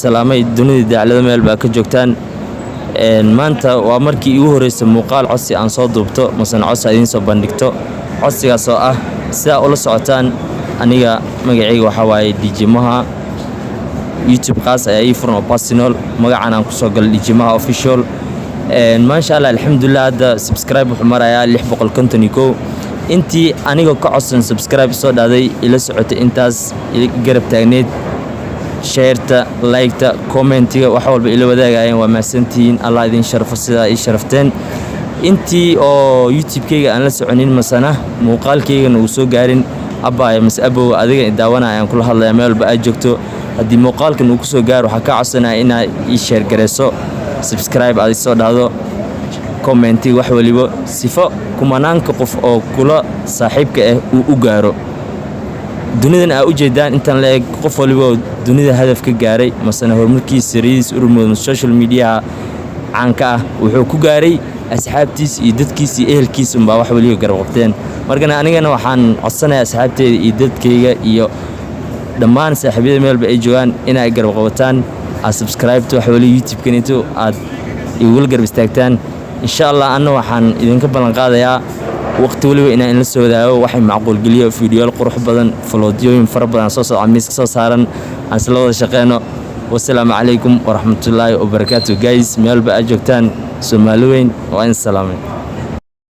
Salaamay dunida daclada meel baa ka joogtaan. Maanta waa markii iigu horreysay muuqaal codsi aan soo duubto, masana codsi aan idiin soo bandhigto. Codsigaas oo ah, sidaa ula socotaan, aniga magacayga waxaa waaye DJ Moha. YouTube qaas ayaa ii furan oo personal, magacan aan kusoo galay DJ Moha Official. Maasha Allah, alxamdulilah, hadda subscribe wuxuu marayaa 651. Intii aniga ka codsan subscribe soo dhahday, ila socotay, intaas garab taagneed, share-ta, like-ta, comment-iga, wax walba ila wadaagayeen, waa mahadsantihiin. Allah idin sharfo sidaa ii sharafteen. Intii oo YouTube-kayga aan la soconin, masana muuqaalkaygana uu soo gaarin, abbaaya mase abow, adiga daawanaya aan kula hadlaya, meel walba aad joogto, haddii muuqaalkan uu ku soo gaaro, waxaa kaa codsanaya inaad ii share gareyso, subscribe aad isoo dhahdo, comment-iga, wax waliba, sifo kumanaanka qof oo kula saaxiibka ah uu u gaaro. Dunidan aa u jeedaan intaan la eg, qof waliba oo dunida hadaf ka gaaray, masana horumarkiisa, riyadiisa urmooda, social media-ha caanka ah, wuxuu ku gaaray asxaabtiisa iyo dadkiisa iyo ehelkiisa unbaa wax waliba garab qabteen. Markana anigana waxaan codsanayaa asxaabteyda iyo dadkayga iyo dhammaan saaxiibyada meelba ay joogaan inay garab qabataan, aad subscribe-to, wax waliba, YouTube-kanito aad igula garab istaagtaan, insha Allah. Anna waxaan idinka ballan qaadayaa waqti waliba inaan inla soo wadaago waxay macquul geliyo, fiidiyoal qurux badan, vlog-yooyin fara badan soo socda, miiska soo saaran, aan isla wada shaqeyno. Wasalaamu calaykum waraxmatullaahi wabarakaatu. Guys, meelba aad joogtaan, Soomaali weyn waa in salaamay.